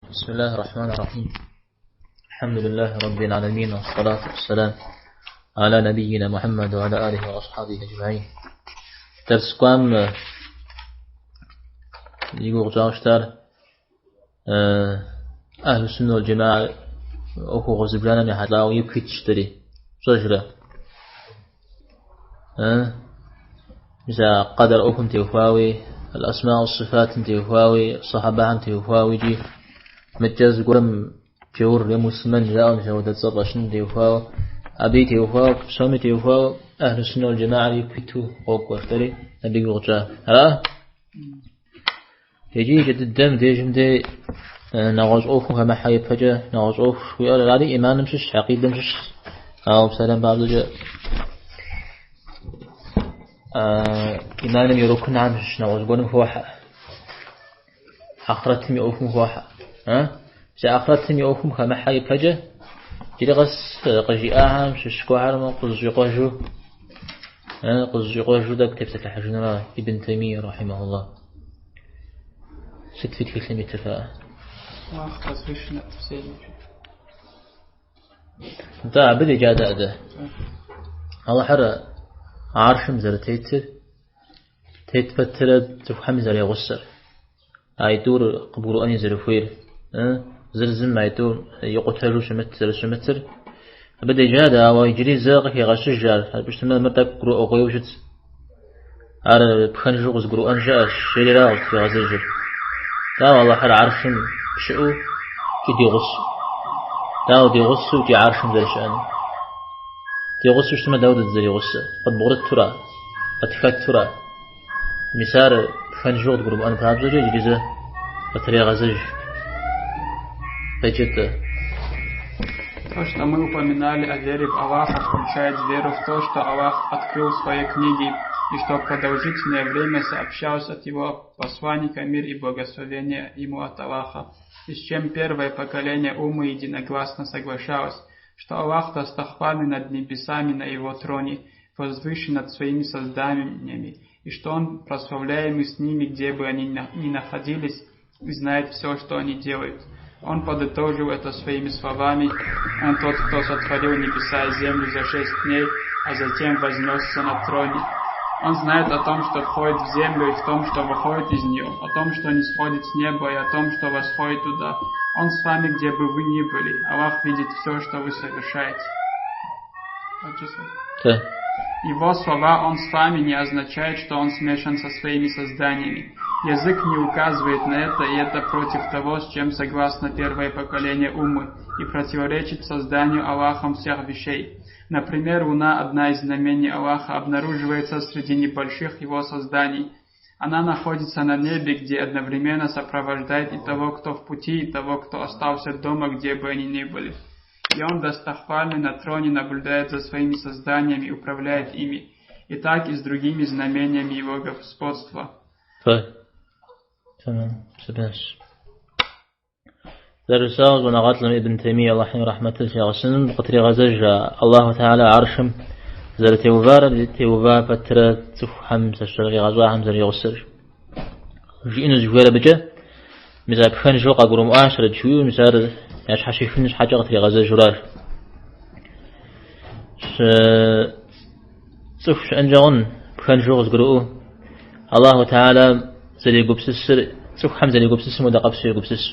بسم الله الرحمن الرحيم. الحمد لله رب العالمين، والصلاة والسلام على نبينا محمد وعلى آله وأصحابه أجمعين. Дерс кӏуам и гугъу тщӏауэ щытар أهل السنة والجماعة ӏуэхугъуэ зыбжанэм ехьэлӏауэ ику итщ дэри. Пщӏэжрэ? Мис а къэдэр ӏуэхум теухуауи, الأسماء والصفات теухуауи, сахабэхэм теухуауи икӏи мыдкӏэ зыгуэрым джаур е муслъымэн жаӏэу мис апхуэдэ цӏэ фӏэщыным теухуауэ, абыи теухуауэ, псоми теухуауэ أهل السنة والجماعة ику иту къокӏуэ жытӏэри абы и гугъу тщӏа. Ара? Иджы иджы дыдэм дежым де нэгъуэщӏ ӏуэхум хэмыхьэ ипэкӏэ нэгъуэщӏ ӏуэху жыхуиӏэр ари иманым щыщ, акъидэм щыщ. Ауэ псалъэм папщӏэкӏэ иманым и рукнхэм щыщ нэгъуэщӏ гуэрым хохьэ. Ахърэтым и ӏуэхум хохьэ. Мис ахърэтым и ӏуэхум хэмыхьэ ипэкӏэ иджыри къэс къыжиӏахэм щыщ гуэрхэр къызэщӏикъуэжу тӏэкӏу тепсэлъыхьыжынура Ибн Таймия رحمه الله. Сыт фи тхылъым итыр фэ? Аллах возвышен над всеми. Нтӏэ, абы деджа дэ. Аллахьыр аршым зэрытетыр, тет пэтрэ цӏыхухэм зэрегъусэр. Айтӏур къыбгурыӏуэни зэрыхуейр. Зыр зым айтӏур икъутэжу щымыт зэрыщымытыр. Абы деджа дэ, ауэ иджыри зэ къыхегъэщыж ар. Абы щытмэ, мыр тӏэкӏу гурыӏуэгъуейуэ щытщ. Ар пхэнжу къызыгурыӏуэн щыӏэщ, жери къытригъэзэжыр. Дауэ Аллахьыр аршым щыӏэу икӏи ди гъусэу? Дауэ ди гъусэу икӏи аршым зэрыщыӏэнур? Ди гъусэу щытмэ, дауэ дызэригъусэр? Къыдбгъурытура? Къытхэтура? Мис ар пхэнжу къыдгурымыӏуэн папщӏэкӏэ иджыри зэ къытрегъэзэж. Къеджэт-тӏэ. То, что мы упоминали о вере в Аллаха, включает веру в то, что Аллах открыл в своей книге, и что продолжительное время сообщалось от его посланника, мир и благословение ему от Аллаха, и с чем первое поколение уммы единогласно соглашалось, что Аллах достохвальный над небесами на его троне, возвышен над своими созданиями, и что Он прославляемый с ними, где бы они ни находились, и знает все, что они делают. Он подытожил это своими словами: «Он тот, кто сотворил небеса и землю за 6 дней, а затем вознесся на троне. Он знает о том, что входит в землю, и в том, что выходит из нее, о том, что нисходит с неба, и о том, что восходит туда. Он с вами, где бы вы ни были. Аллах видит все, что вы совершаете». Да. Его слова «Он с вами» не означает, что он смешан со своими созданиями. Язык не указывает на это, и это против того, с чем согласно первое поколение уммы, и противоречит созданию Аллахом всех вещей. Например, луна, одна из знамений Аллаха, обнаруживается среди небольших его созданий. Она находится на небе, где одновременно сопровождает и того, кто в пути, и того, кто остался дома, где бы они ни были. И он, достохвальный на троне, наблюдает за своими созданиями и управляет ими, и так и с другими знамениями его господства. تمام سباش. Зэрыжысӏауэ, щӏэныгъэлӏым Ибн Таймия Аллахьым и рахьмэтыр лъигъэсыным къытрегъэзэж Аллаху Тэхьэлэ аршым зэрытеувар, теува пэтрэ цӏыхухэм къигъэщӏахэм зэригъусэр. Жиӏэну зыхуейр абыкӏэ, мис а пхэнжу къагурымыӏуащэрэт жиӏэу, мис ар ящхьэщихын щхьэкӏэ къытригъэзэжуращ. Цӏыху щыӏэнкӏэ хъун, пхэнжу къызыгурыӏуэу, Аллаху Тэхьэлэ зэрегупсысыр, цӏыхухэм зэрегупсысым хуэдэ къабзэу егупсыс.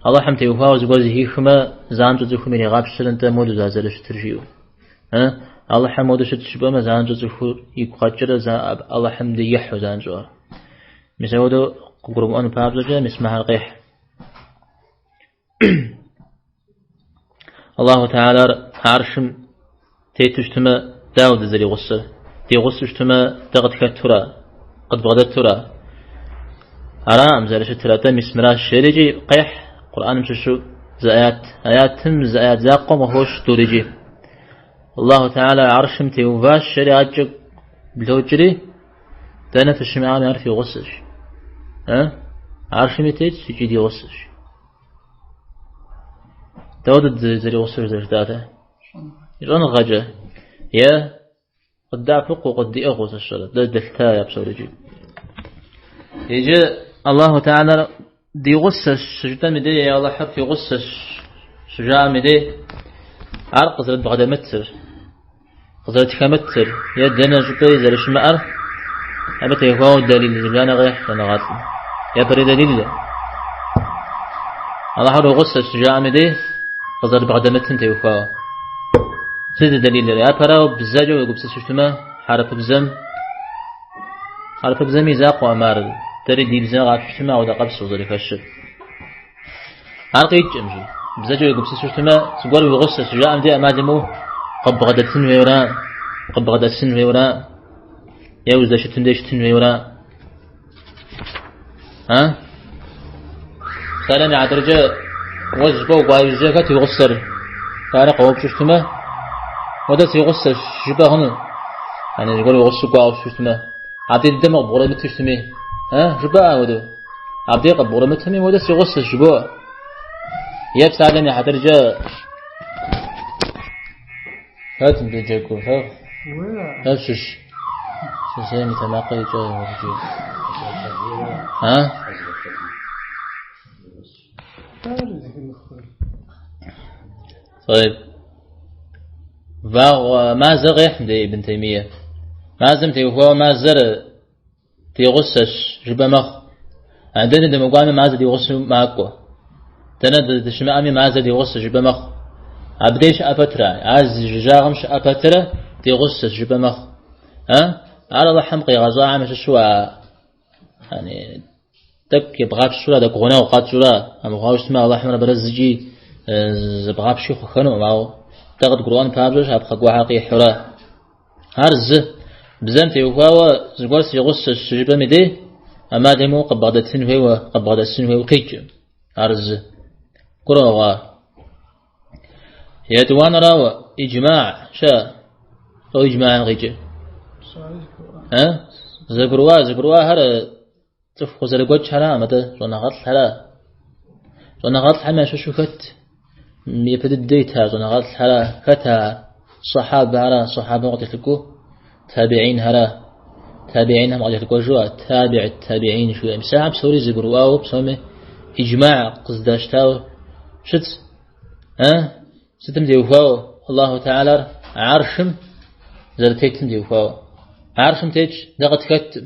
Аллахьым теухуауэ зыгуэр зэхихмэ, занщӏэу цӏыхум ирегъапщэр, нтӏэ моду зэрыщытыр жиӏэу. Аллахьым моду щытщ жыпӏэмэ, занщӏэу цӏыхур игу къэкӏрэ Аллахьым дей ихьу занщӏэу ар. Мис апхуэдэу къыгурымыӏуэн папщӏэкӏэ, мис мыхэр къехь. Аллаху Тэхьэлэр аршым тету щытмэ, дауэ дызэригъусэр? Ди гъусэу щытмэ, дэ къытхэтура, къыдбгъэдэтура? Араӏым зэрыщытыр, атӏэ мис мыращ жерикӏи къехь Къурӏэным щыщу зы аят. Аятым зы аят закъуэм къыхощ тӏурикӏи. Аллаху Тэхьэлэ аршым теуващ, жери адэкӏэ блокӏри, дэнэ фыщымыӏами ар фи гъусэщ. Аршыми тетщ икӏи ди гъусэщ. Дауэ дызэригъусэр зэрыжытӏатэ? Щӏэныгъэкӏэ е къыддэӏэпыкъуу, къыддиӏыгъыу сэ сщӏэрэ, дэ дэлъта я псорикӏи. Иджы Аллаху Тэхьэлэр Ди гъусэщ щыжытӏэм и дей, Алыхьыр фи гъусэщ щыжаӏэм и дей, ар къызэрыдбгъэдэмытыр, къызэрытхэмытыр е дэнэ щӏыпӏэи зэрыщымыӏэр, абы теухуауэ дэлил зыбжанэ къехь щӏэныгъэлӏым. Япэрей дэлил Алыхьыр уи гъусэщ щыжаӏэм и дей, къызэрыбгъэдэмытым теухуауэ. Сыт дэлилыр? Япэрауэ бзэкӏэ уегупсысу щытмэ, хьэрыпыбзэм Хьэрыпыбзэм и закъуэкъым ар, дэри ди бзэ къапщтэу щытмэ, ауэдэ къабзэу къызэрыхэщыр. Ар къикӏым жи. Бзэкӏэ уегупсысу щытмэ, зыгуэр уи гъусэщ щыжаӏэм дей ӏэмал имыӏэу къыббгъэдэтын хуейуэра, къыббгъэдэсын хуейуэра, е уздэщытым дей щытын хуейуэра. А? Псалъэм и хьэтыркӏэ, уэ зыщӏыпӏэ укӏуа иужькӏэ хэт уи гъусэр? Ар къоупщӏу щытмэ, уэдэ си гъусэщ жыпӏэ хъуну. Яни зыгуэр уи гъусэу кӏуауэ щытмэ, абдей дыдэм къыбгъурымыту щытми, а, жыпӏэ ауэдэу. Абдей къыбгъурымытми, уэдэ си гъусэщ жыбоӏэ. Е псалъэм и хьэтыркӏэ хэт мыбы джэгур, фэ? Фэ фщыщ. Сысейм и тэмакъыр икӏэ иджы. А? طيب Вагъуэ мазэр къехь мыдэ Ибн Таймие. Мазэм теухуауэ мазэр ди гъусэщ жыпӏэ мэхъу. А дэнэ дымыкӏуами мазэр ди гъусэу макӏуэ. Дэнэ дыщымыӏэми мазэр ди гъусэщ жыпӏэ мэхъу. Абдей щыӏэ пэтрэ, ар зи жыжьагъым щыӏэ пэтрэ ди гъусэщ жыпӏэ мэхъу. А? Ар Алыхьым къигъэщӏахэм ящыщу а яни тӏэкӏу ебгъапщурэ, тӏэкӏу гъунэгъу къэтщӏурэ, амыхъуауэ щытмэ, Алыхьымрэ абырэ зыкӏи зэбгъапщи хъухэнукъым, ауэ дэ къыдгурыӏуэн папщӏэ щапхъэ гуэрхэр къихьурэ. Ар зы бзэм теухуауэ зыгуэр си гъусэщ щыжыпӏэм и дей, ӏэмал имыӏэу къыбгъэдэтын хуейуэ, къыбгъэдэсын хуейуэ къикӏым. Ар зы. Гурыӏуэгъуа? Етӏуанэрауэ, иджмаӏ щыӏэ. Лӏо иджмаӏым къикӏыр? А? Зэгурыӏуа, зэгурыӏуахэр цӏыху къызэрыгуэкӏхэраӏым, атӏэ щӏэныгъэлӏхэра. Щӏэныгъэлӏхэм ящыщу хэт япэ дыдэ ита щӏэныгъэлӏхэра, хэт а сахьабэхэра, сахьабэм къыкӏэлъыкӏуэу табиинхэра, табиинхэм къыкӏэлъыкӏуэжу а табиӏ табиин жиӏэ. Мис ахэр псори зэгурыӏуауэ, псоми иджмаӏ къыздащтауэ щытщ. А? Сытым теухуауэ? Аллаху Теалар аршым зэрытетым теухуауэ. Аршым тетщ, дэ къытхэттым.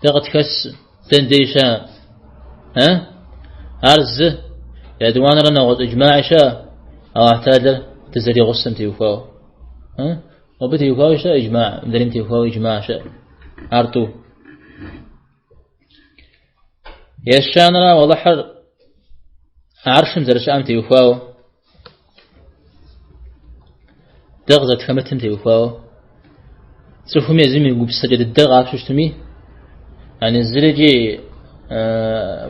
Дэ къытхэсым, дэн дей щыӏэ. А? Ар зы, етӏуанэрэ нэгъуэщӏ иджмаӏи щыӏэ, Аллахь Теалэр дызэригъусэм теухуауэ. А? Абы теухуауэ щыӏэ иджмаӏ, мыдрейм теухуауэ иджмаӏ щыӏэ. Ар тӏу. Ещанэрауэ Алыхьыр аршым зэрыщыӏэм теухуауэ, дэ къызэрытхэмытым теухуауэ, цӏыхум езым и гупсысэкӏэ дыдэ къапщтэу щытми, яни зырикӏи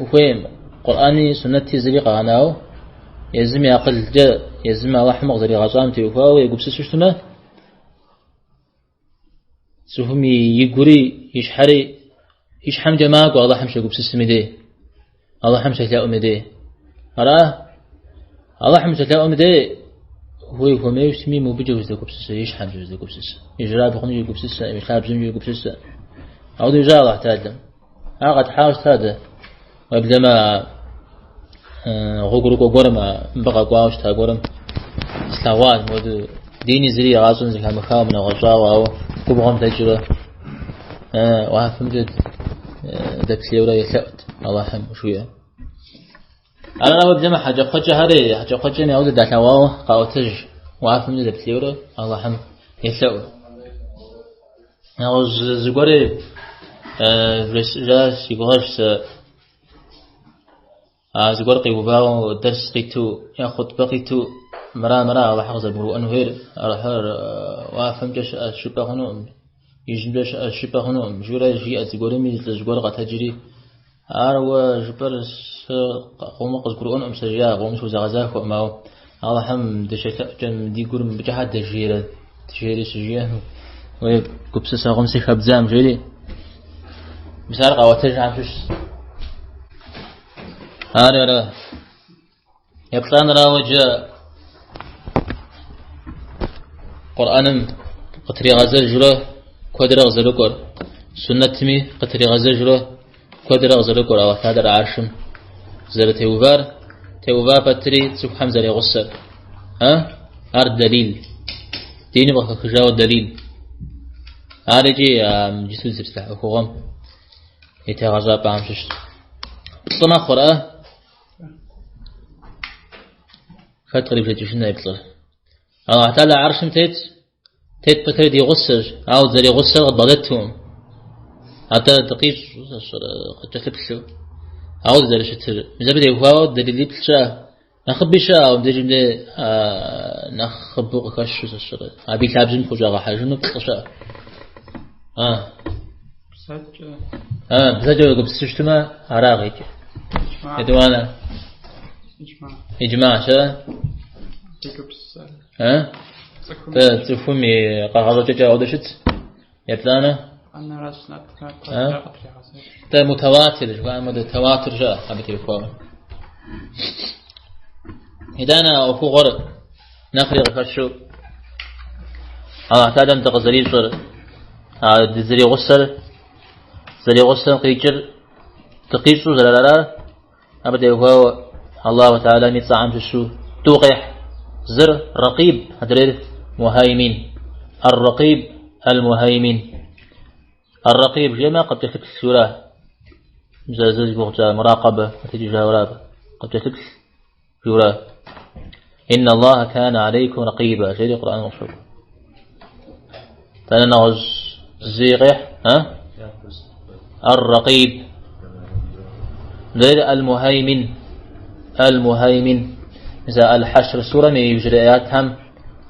ухуейм, Къурӏэни суннэти зыри къэгъэнауэ, езым и акъылкӏэ, езым Алыхьым къызэригъэщӏам теухуауэ егупсысу щытмэ, цӏыхум игури, и щхьэри, и щхьэмкӏэ макӏуэ Алыхьым щегупсысым и дей, Алыхьым щелъэӏум и дей. Ара? Алыхьым щелъэӏум и дей, хуей хуэмейуэ щытми, мобыкӏэ узэгупсысэ, и щхьэмкӏэ узэгупсысэ, ижьырабгъумкӏэ егупсысэ, и лъабжьэмкӏэ егупсысэ. Ауэдэу ищӏа Алыхь Теалэм. Ар къэтхьауэ щыта дэ. Уеблэмэ гъуэгурыкӏуэ гуэрым, мыбы къэкӏуауэ щыта гуэрым слъэгъуащ, мыуэдэу дини зыри игъащӏэм зэхамыхауэ, мынэгъуэщӏауэ, ауэ губгъуэм дэкӏыурэ уафэмкӏэ дэплъейурэ елъэӏут Аллахьым жиӏэ. Арара уеблэмэ хьэкӏэкхъуэкӏэхэри, хьэкӏэкхъуэкӏэм ауэдэ далъэгъуауэ къаӏуэтэж уафэмкӏэ дэплъейурэ Аллахьым елъэӏу. Нэгъуэщӏ зыгуэри вжесӏэжа си гугъэщ сэ а зыгуэр къиувауэ дэрс къиту е хъутӏбэ къиту мыра мыра Алыхьыр къызэрыбгурыӏуэн хуейр, Алыхьыр уафэмкӏэ щыӏэщ жыпӏэ хъунукъым, ижьымкӏэ щыӏэщ жыпӏэ хъунукъым, жиӏэурэ жиӏэт зыгуэрми лӏыжь гуэр къэтэджри, ар уэ жыпӏэр сэ къомыр къызгурыӏуэнукъым, сэ жиӏа, къомыр схузэгъэзахуэкъым, ауэ Алыхьым дыщелъэӏукӏэ ди гур мыбыкӏэ щхьэ дэжейрэ, жери щыжиӏэм, уэ гупсысэгъуэм сыхэбдзам, жери. Мис ар къаӏуэтэжхэм щыщщ. Ар ара. Еплӏанэрауэ иджы Къурӏэным къытригъэзэжурэ куэдрэ къызэрыкӏуэр, суннэтми къытригъэзэжурэ куэдрэ къызэрыкӏуэр, Алыхь Теалэр аршым зэрытеувар, теува пэтри цӏыхухэм зэрегъусэр. А? Ар дэлил. Диным къыхэхыжауэ дэлил. Ар икӏи иджыпсту дызэпсэлъа ӏуэхугъуэм и тегъэщӏапӏэхэм щыщщ. Плӏы мэхъур, а? Хэт кърибжэкӏыжын а плӏыр? Аллахь Тэхьэлэ гьэршым тетщ, тет пэтри ди гъусэщ, ауэ дызэригъусэр къыдбгъэдэтукъым. Атӏэ дыкъищӏу, къыткӏэлъыплъу, ауэ дызэрыщытыр. Мис абы теухуауэ дэлилиплӏ щыӏэ. Нэхъыби щыӏэ, ауэ мыбдежым де нэхъыбэу къыхэщу сэ Абы и лъабжьэм хущӏагъэхьэжыну плӏы щыӏэ. Бзэкӏэ. Бзэкӏэ уегупсысу щытмэ, ара къикӏыр. Етӏуанэ. Иджма, щэ? Цӏыхум и къэгъэщӏэкӏэкӏэ ауэдэ щыт. Еплӏанэ? Тэ мутаватир, жыхуаӏэм хуэдэ таватир щыӏэ абы теухуауэ. Итӏанэ а ӏуэхугъуэр нэхъри къыхэщу Аллахь Тэхьэлэм дыкъызэрищӏэр, а дызэригъусэр, зэригъусэм къикӏыр дыкъищӏу зэрарар, абы теухуауэ Аллаху Тэхьэлэм и цӏэхэм щыщу тӏу къехь. Зыр Ракъиб, адрейр Мухаймин. Ар-Ракъиб, Аль-Мухаймин. Ар-Ракъиб жиӏэмэ къыпкӏэлъыплъ жиӏэура. Зэ зи гугъу тщӏа муракъэбэ къытекӏыжауэра абы. Къыпкӏэлъыплъ жиӏэура. Инна Аллаха кана алейкум ракъиба, жери Къурӏэным къыщокӏуэ. Тӏанэ нэгъуэщӏ зыи къехь, а? Ар-Ракъиб. Мыдрейр Аль-Мухаймин. Аль-Мухаймин. Мис а Аль-Хьэшр сурэм и иужьрей аятхэм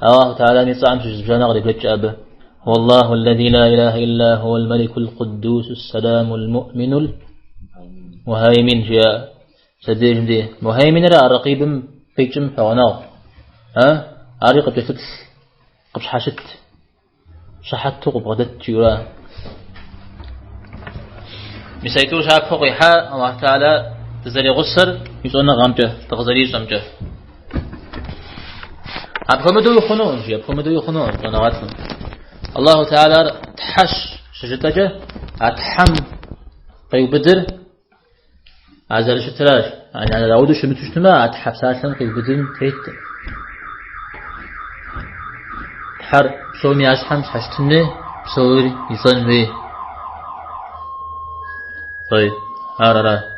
Аллаху Тэхьэлэм и цӏэхэм щыщ зыбжанэ къребжэкӏ абы. هو الله الذي لا إله إلا هو الملك القدوس السلام المؤمن المهيمن жиӏэ. Садежым де. Мухайминыр ар-Ракъибым къикӏым пэгъунэгъу. А? Ари къыпкӏэлъыплъ, къыпщхьэщыт, щыхьэту къыбгъэдэт жиӏэура. Мис аитӏур щапхъэу къихьа Аллахь Тэхьэлэ дызэригъусэр и щӏэныгъэмкӏэ, дыкъызэрищӏэмкӏэ. Апхуэмыдэуи хъунукъым, жи, апхуэмыдэуи хъунукъым щӏэныгъэлӏым. Аллаху Тэхьэлэр Тхьэщ щыжытӏэкӏэ, а Тхьэм къиубыдыр а зэрыщытыращ. Ауэдэу щымыту щытмэ, а Тхьэ псалъэм къиубыдым теткъым. Тхьэр псоми я щхьэм щхьэщытын хуей, псори ищӏэн хуей. Ар ара.